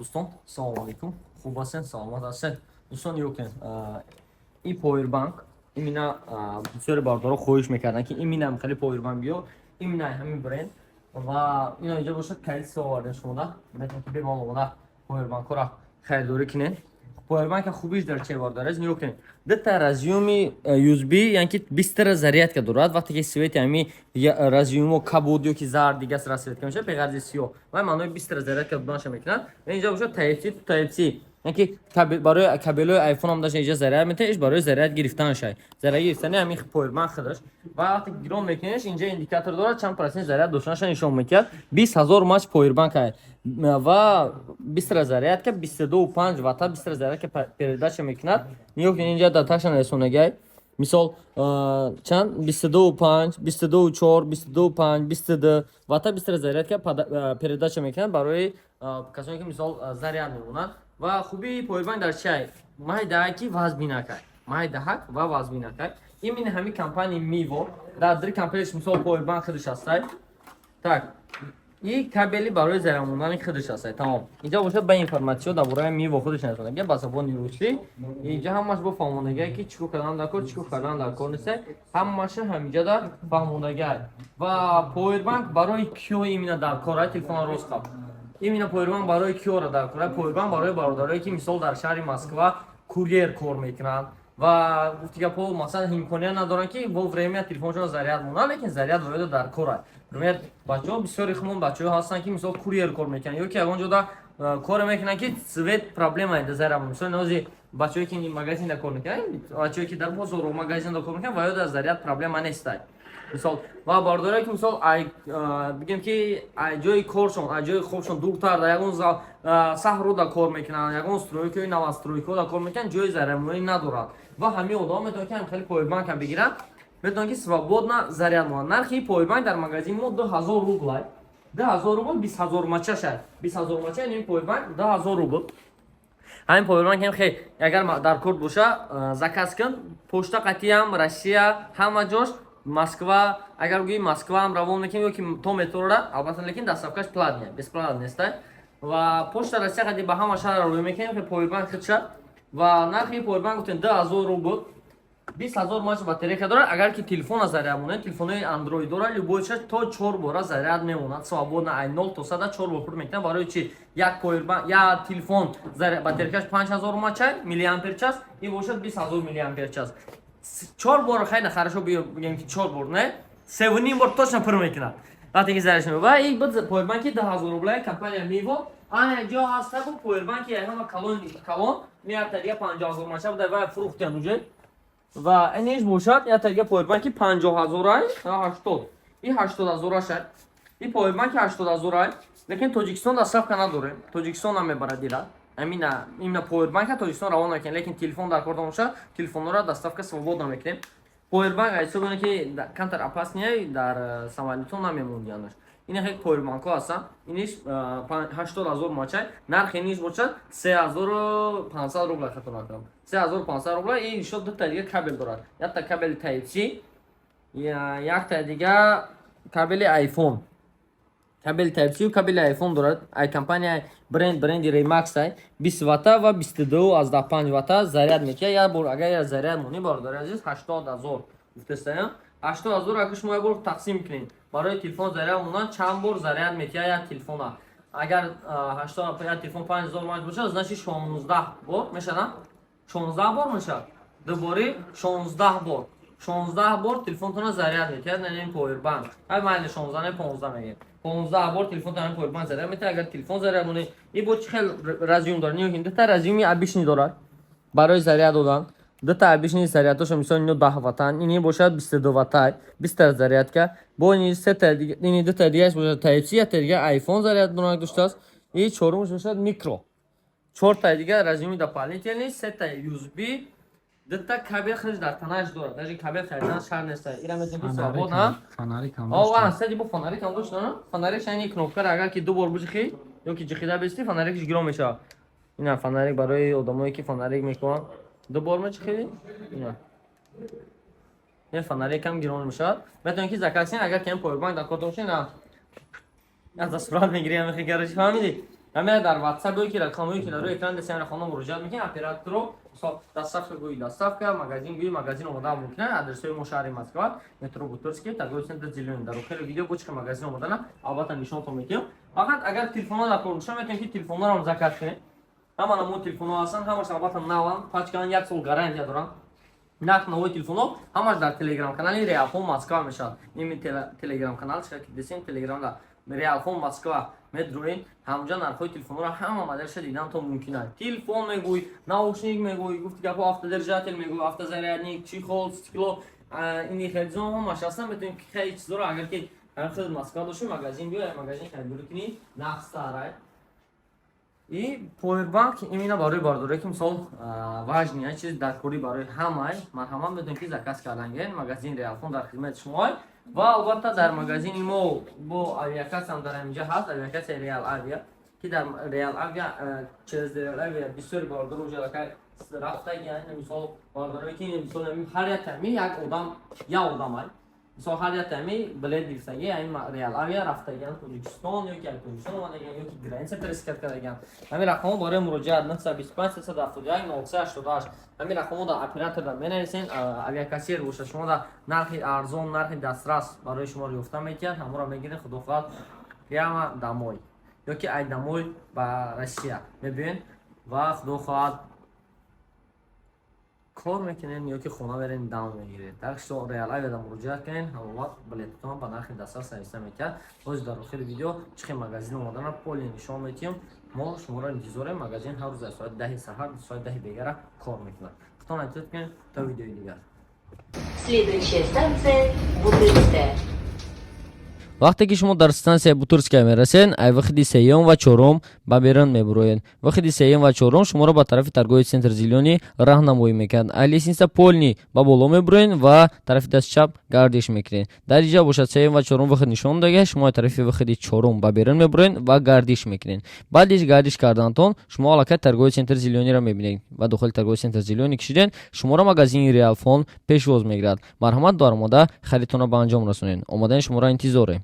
Дӯстон, салому алейкум, хуб ҳастен, саломат ҳастен? Дӯстон, нигоҳ кунед, ин повербанк именно бисёре бародаро хоҳиш мекарданд, ки именно хеле повербанк биё, именно ҳамин бренд. Ва ино инҷа бошад, количество овардем, шумода метавонед, ки бемалол омода повербанкҳоро харидорӣ кунед. Повербанка хубиш дар че, бародар? Нигоҳ кунед, дута разъёми USB, яъне ки бистара зарядка дорад. Вақте ки свети ҳами разъёмо кабуд ё ки зард, дига расцветка мешавад, беғарзи сиёҳ, вай маънои бистара зарядка буданаша мекунад. Ва инҷа бошад Type-C to Type-C, яъне ки барои кабелҳои айфон ҳам даша инҷа заряд метавад, иш барои заряд гирифтанашай, заряд гирифтани ҳамин повербанк худаш. Ва вақте ки гирон мекунеш, инҷа индикатор дорад, чанд процент заряд доштанаша нишон медиҳад. 20 000 мАч повербанк ай ва бистра зарядка, 22,5 ватта бистра зарядка передача мекунад. Нигоҳ кунед, инҷа даташа нарасонагай, мисол, чанд: 22,5, 22,4, 22,5, 22 ватта бистра зарядка передача мекунад барои касоне ки, мисол, заряд мемонанд. Ва хубии повербанк дар чиай? Майдаҳак ки вазбинакай, майдаҳак ва вазбинакай. Именно ҳамин компанияи Миво дар дри компанияш, мисол, повербанк худаш ҳастай. Так, и кабели барои заряд мондани худаш ҳастай, тамом. Инҷа бошад, ба информатсиё дар бораи Миво худаш нарасонагия ба забони русӣ. Инҷа ҳамаш бо фаҳмондагие, ки чӣ кор кардан дар кор, чӣ кор кардан дар кор нест, ҳамаша ҳаминҷа фаҳмондагиай. Ва повербанк барои киё именно дар кор ай? Телефона рост қаб. Именно повербанк барои киёра дар кор ай? Повербанк барои бародарое, ки, мисол, дар шаҳри Москва курьер кор мекунанд ва, гуфти гапо, масалан, имконият надоранд, ки во время телефоншон заряд монад, лекин заряд воёда дар кор ай. Например, бачаҳо, бисёри хумон бачаҳо ҳастанд, ки, мисол, курьер кор мекунанд ё ки ягон ҷода кор мекунанд, ки свет проблема заряд. Мисол, нози бачаҳое ки магазинда кор мекунанд, бачаҳое ки дар бозору магазинда кор мекунанд, ва ё дар заряд проблема нестай, мисол. Ва бародарое, ки, мисол, ай бигем, ки ай ҷои коршон, ай ҷои хобшон дуртар, дар ягон саҳрода кор мекунанд, ягон стройкаи новостройкаода кор мекунанд, ҷои зарядмонӣ надоранд, ва ҳамин одамон метавонанд, ки ҳам хеле повербанкам бигиранд, метавонанд, ки свободно заряд монанд. Нархи повербанк дар магазини мо 2000 рублай, 2000 рубл, 20 000 мачаша, 20 000 мача ин повербанк 2000 рубл. Ҳамин повербанк ҳам хе, агар дар кор боша, заказ кун, почта қатиам Россия ҳама ҷош, Москва, агар гӯи, Москваам равон мекунем ё ки то метрора, албатта, лекин доставкаш платная, бесплатно нестай. Ва почта Россия қади ба ҳама шаҳр рӯй мекунем ки повербанк худша. Ва нархи повербанк гуфтем 2000 рубл, 20 000 мАч батарейка дорад. Агар ки телефона заряд монед, телефонои андроид дорад, любойша то чор бора заряд мемонад свободно, ай нол то сада чор бор пур мекунад. Барои чи? Як повербанк, як телефон батарейкаш 5000 мАчай, миллиампер час, ин бошад 20 000 миллиампер час, чор бор. Хайна, хорошо, бигем, ки чор бор не, севуним бор точно пур мекунад, вақте ки зарядш. Ва ин буд повербанки 2000 рубла, компания Миво. Ана ҷо ҳаста бу повербанки ҳама калон калон, меята дига 50 000 мача буда ва фурӯхтиан уже. Ва иниш бошад ята дига повербанки 50 000-ай, 80, и 80 000-ашай. И повербанки 80 000-ай, лекин Тоҷикистон доставка надорем, Тоҷикистон намебарад ира. Амина именно повербанка Тоҷикистон равон мекунем, лекин телефон дар кор бошад, телефонҳоро доставка свободно мекунем. Повербанк ҳисоб ки камтар опаснее, дар самолётон намемондиянаш. Ин хел повербанкҳо ҳастанд. Иниш 80 000 мачай, нархи иниш бошад 3500 рубла, хато накунам, 3500 рубла. И ишо дута дига кабел дорад, якта кабели Type-C, якта дига кабели iPhone. Кабели Type-C кабели iPhone дорад. Ай компания бренди Remax ай, 20 ватта ва 22,5 ватта заряд мекунад. Як бор агар я заряд монӣ, бародари азиз, 80 000 гуфтестаям, 80 000 агар шумо як бор тақсим кунед, барои телефон заряд монан чанд бор заряд метиҳад як телефона? Агар 80 як телефон 5000 мАч бошад, значит 16 бор мешавад, 16 бор мешавад, дубори 16 бор, 16 бор телефонтона заряд метиҳад. Нанем повербанк ҳай майли, 16 не, 15 мегем, 15 бор телефонтона повербанк заряд метиҳад, агар телефон заряд монӣ. И бо чӣ хел разъём дорад? Нигоҳ, дута разъёми обычный дорад барои заряд додан, дута обычный зарядҳошо. Мисол, ино 10 ваттан, ини бошад 22 ваттай, 20 зарядка. Бо ини сета, ини дута дигааш бошад Type-C, якта дига iPhone заряд донак доштааст, и чорумаш бошад микро. Чорта дига разъёми дополнительный, сета USB, дута кабел худаш дар танаш дорад, даже кабел харидан шарт нест. Ира метавонӣ ки свободно Фонарик ҳам. О, а, кстати, бо фонарик ҳам дошт, на? Фонарик шайни кнопкара агар ки ду бор бижихӣ ё ки ҷихида бести, фонарикш гирон мешавад. Ина фонарик барои одамое, ки фонарик мекунанд, ду бор мечихӣ, ина. Ин фонарик ҳам гирон мешавад. Метавонӣ ки заказ кунӣ, агар кем повербанк дар кор бошад, на. Аз сурат мегирӣ, ҳам хи, короче, фаҳмидӣ? Ҳамера дар WhatsApp ё ки рақамҳое, ки дар рӯи экран десем, рақамҳо муроҷиат мекунед. Операторо, мисол, доставка гӯи, доставка, магазин гӯи, магазин омода мумкин. Адресҳои мо: шаҳри Москва, метро Бутырский, торговый центр «Зелёный». Дар охири видео бо чӣ магазин омадана албатта нишонтон медиҳам. Фақат агар телефонҳо дар кор боша, метавонед, ки телефонҳоро заказ кунед. Ҳама намуди телефонҳо ҳастанд, ҳамаш албатта наванд, пачкаан, як сол гарантия доранд. Нарх навои телефонҳо ҳамаш дар телеграм канали Реалфон Москва мешавад. Ими телеграм канал ки десем, телеграмда Реалфон Москва медроен, ҳамҷа нархҳои телефонҳоро, ҳама моделша дидан то мумкин аст. Телефон мегӯй, наушник мегӯй, гуфти гапо, автодержатель мегӯй, автозарядник, чехол, стекло, ини хелзон ҳамаш ҳастан. Метавонем ки хеле чизоро, агар ки хел Москва дошӣ, магазин биё, магазин харидорӣ кунӣ, нақстарай. И повербанк именно барои бардоре, ки мисол важный чиз даркорӣ барои ҳамай, марҳамат, метавонед, ки заказ кардан. Магазин Реалфон дар хидмати шумоай. Ва албатта дар магазини мо бо авиакассам дар ҳаминҷа ҳаст, авиакассаи Реал Авиа, ки дар Реал Авиа, через Реал Авиа бисёри бардор уже аллакай рафтагиан. Мисол, бардорое ки, мисол, ҳар як тами як одам, як одамай, мисол, ҳар як тами билет гирифтаги, ҳамин Реал Авиа рафтагиан Тоҷикистон ё ки аз Тоҷикистон омадагиан ё ки граница пересекать кардагиан. Ҳамин рақамҳо барои муроҷиат: 925 371 0388. Ҳамин рақамҳо дар операторда менависен, авиакассир бошад, шумо дар нархи арзон, нархи дастрас барои шумо ёфта метиҳад. Ҳамонро мегиред, худо хоҳад, прямо домой ё ки ай домой ба Россия мебиёен ва худо хоҳад, кор мекунед ё ки хона мерен, дам мегиред. Так что Реал Авиада муроҷиат кунед, ҳамон вақт билетатон ба нархи дастрас нависта метиҳад. Ҳозир дар охири видео чӣ хел магазин омадана полный нишон метиҳем. Мо шуморо интизорем. Магазин ҳар рӯз аз соати 10-и саҳар до соати 10-и бегара кор мекунад. Худтон эҳтиёт кунед, то видеои дигар. Следующая станция — Бутырская. Вақте ки шумо дар стансияи Бутырская мерасед, ай выходи сеюм ва чорум ба берун мебуроед. Выходи сеюм ва чорум шуморо ба тарафи торговый центр «Зелёный» раҳнамоӣ мекунад. Ай лестница полный ба боло мебуроед ва тарафи дасти чап гардиш мекунед. Дар инҷа бошад, сеюм ва чорум выход нишон додага. Шумо ай тарафи выходи чорум ба берун мебуроед ва гардиш мекунед. Баъди гардиш кардантон шумо аллакай торговый центр «Зелёный»ро мебинед ва дохили торговый центр «Зелёный» кишиден, шуморо магазини Реалфон пешвоз мегирад. Марҳамат, даромада харидтонро ба анҷом расонед. Омадани шуморо интизорем.